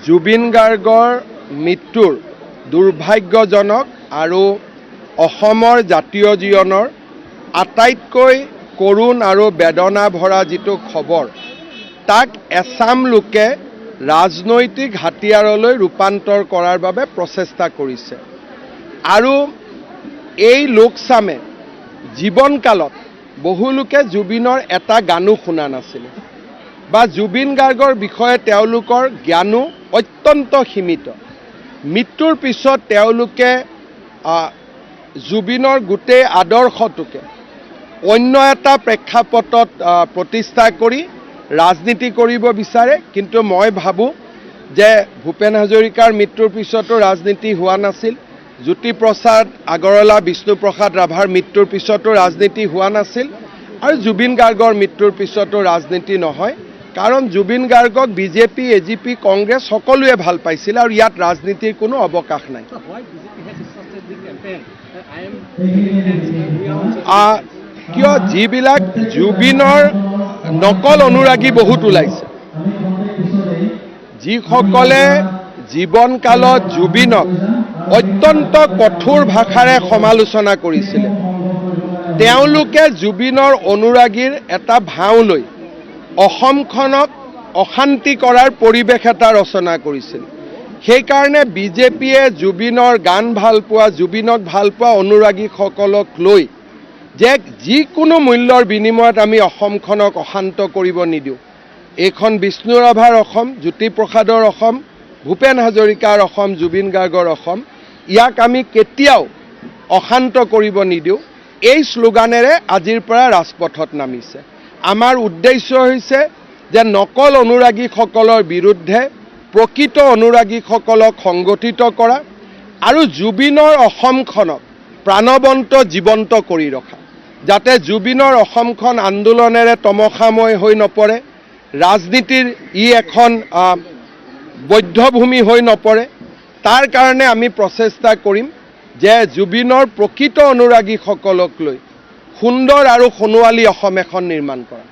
জুবিন গাৰ্গৰ মৃত্যুৰ দুৰ্ভাগ্যজনক আৰু অসমৰ জাতীয় জীৱনৰ আটাইতকৈ কৰুণ আৰু বেদনা ভৰা যিটো খবৰ, তাক এচাম লোকে ৰাজনৈতিক হাতিয়াৰলৈ ৰূপান্তৰ কৰাৰ বাবে প্ৰচেষ্টা কৰিছে। আৰু এই লোকচামে জীৱনকালত বহু লোকে জুবিনৰ এটা গানো শুনা নাছিলে বা জুবিন গাৰ্গৰ বিষয়ে তেওঁলোকৰ জ্ঞানো অত্যন্ত সীমিত। মৃত্যুৰ পিছত তেওঁলোকে জুবিনৰ গোটেই আদৰ্শটোকে অন্য এটা প্ৰেক্ষাপটত প্ৰতিষ্ঠা কৰি ৰাজনীতি কৰিব বিচাৰে। কিন্তু মই ভাবোঁ যে ভূপেন হাজৰিকাৰ মৃত্যুৰ পিছতো ৰাজনীতি হোৱা নাছিল, জ্যোতিপ্ৰসাদ আগৰৱালা, বিষ্ণুপ্ৰসাদ ৰাভাৰ মৃত্যুৰ পিছতো ৰাজনীতি হোৱা নাছিল আৰু জুবিন গাৰ্গৰ মৃত্যুৰ পিছতো ৰাজনীতি নহয়। কাৰণ জুবিন গাৰ্গক বিজেপি, এজিপি, কংগ্ৰেছ সকলোৱে ভাল পাইছিল আৰু ইয়াত ৰাজনীতিৰ কোনো অৱকাশ নাই। So why BJP has started the campaign? I am fans, we are also কিয়, যিবিলাক জুবিনৰ নকল অনুৰাগী বহুত ওলাইছে, যিসকলে জীৱনকালত জুবিনক অত্যন্ত কঠোৰ ভাষাৰে সমালোচনা কৰিছিলে, তেওঁলোকে জুবিনৰ অনুৰাগীৰ এটা ভাও লৈ অসমখনক অশান্তি কৰাৰ পৰিৱেশ এটা ৰচনা কৰিছিল। সেইকাৰণে বিজেপিয়ে জুবিনৰ গান ভাল পোৱা, জুবিনক ভাল পোৱা অনুৰাগীসকলক লৈ যে যিকোনো মূল্যৰ বিনিময়ত আমি অসমখনক অশান্ত কৰিব নিদিওঁ। এইখন বিষ্ণু ৰাভাৰ অসম, জ্যোতিপ্ৰসাদৰ অসম, ভূপেন হাজৰিকাৰ অসম, জুবিন গাৰ্গৰ অসম। ইয়াক আমি কেতিয়াও অশান্ত কৰিব নিদিওঁ। এই শ্লোগানেৰে আজিৰ পৰা ৰাজপথত নামিছে। আমাৰ উদ্দেশ্য হৈছে যে নকল অনুৰাগীসকলৰ বিৰুদ্ধে প্ৰকৃত অনুৰাগীসকলক সংগঠিত কৰা আৰু জুবিনৰ অসমখনক প্ৰাণৱন্ত, জীৱন্ত কৰি ৰখা, যাতে জুবিনৰ অসমখন আন্দোলনেৰে তমসাময় হৈ নপৰে, ৰাজনীতিৰ ই এখন বধ্যভূমি হৈ নপৰে। তাৰ কাৰণে আমি প্ৰচেষ্টা কৰিম যে জুবিনৰ প্ৰকৃত অনুৰাগীসকলক লৈ সুন্দৰ আৰু সোণোৱালী অসম এখন নিৰ্মাণ কৰা।